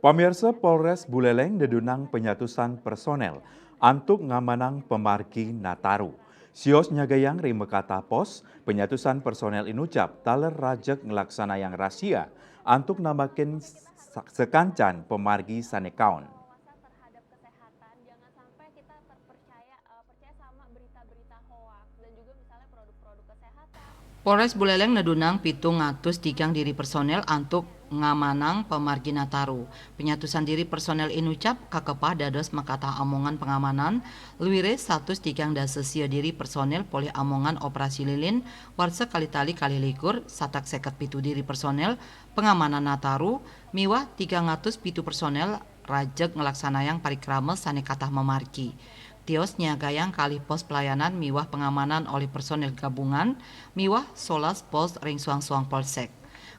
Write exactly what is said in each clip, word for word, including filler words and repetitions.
Pamirsa, Polres Buleleng dedunang penyatusan personel antuk ngamanang pamargi Nataru. Sios nyagayang ri makatah pos, penyatusan personel inucap taler rajeg nglaksanayang rasia antuk nambakin sa-, sakancan pamargi sane kaon. Polres Buleleng nedunang pitung atus tigang diri personel antuk ngamanang pamargi Nataru. Penyatusan diri personel inucap kakepah dados makatah amongan pengamanan, luire satus tigang dasa sia diri personel polih amongan operasi lilin warsa kalih tali kalih likur, satak seket pitu diri personel pengamanan Nataru, miwah tigang atus pitu personel rajeg nglaksanayang parikrama sane katah mamargi. Tios nyiagayang kalih pos pelayanan miwah pengamanan olih personel gabungan miwah solas pos ring suang-suang polsek.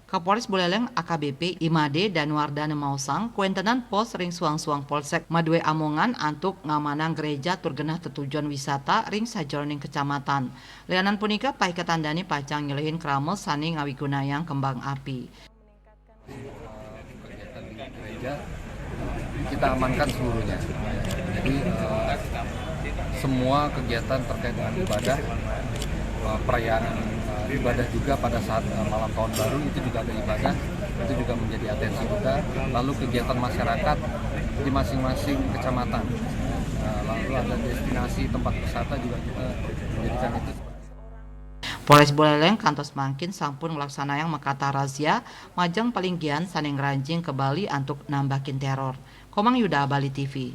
Kapolres Buleleng A K B P Imade Danuarda nemaosang, kuentenan pos ring suang-suang polsek madue amongan antuk ngamanang gereja tur genah tetujon wisata ring sajeroning kecamatan. Lianan punika, paiketan dane pacang nyelehin krama sane ngawigunayang kembang api. Kegiatan di gereja kita amankan seluruhnya. Jadi, eh, semua kegiatan terkait dengan ibadah, eh, perayaan, eh, ibadah juga pada saat, eh, malam tahun baru itu juga ada ibadah, itu juga menjadi atensi kita. Lalu kegiatan masyarakat di masing-masing kecamatan, eh, lalu ada destinasi tempat wisata juga kita menjadikan itu seperti Polres Buleleng kantos mangkin sampun nglaksanayang makatah razia majeng palinggihan sane ngranjing ka Bali antuk nambakin teror. Komang Yuda, Bali T V.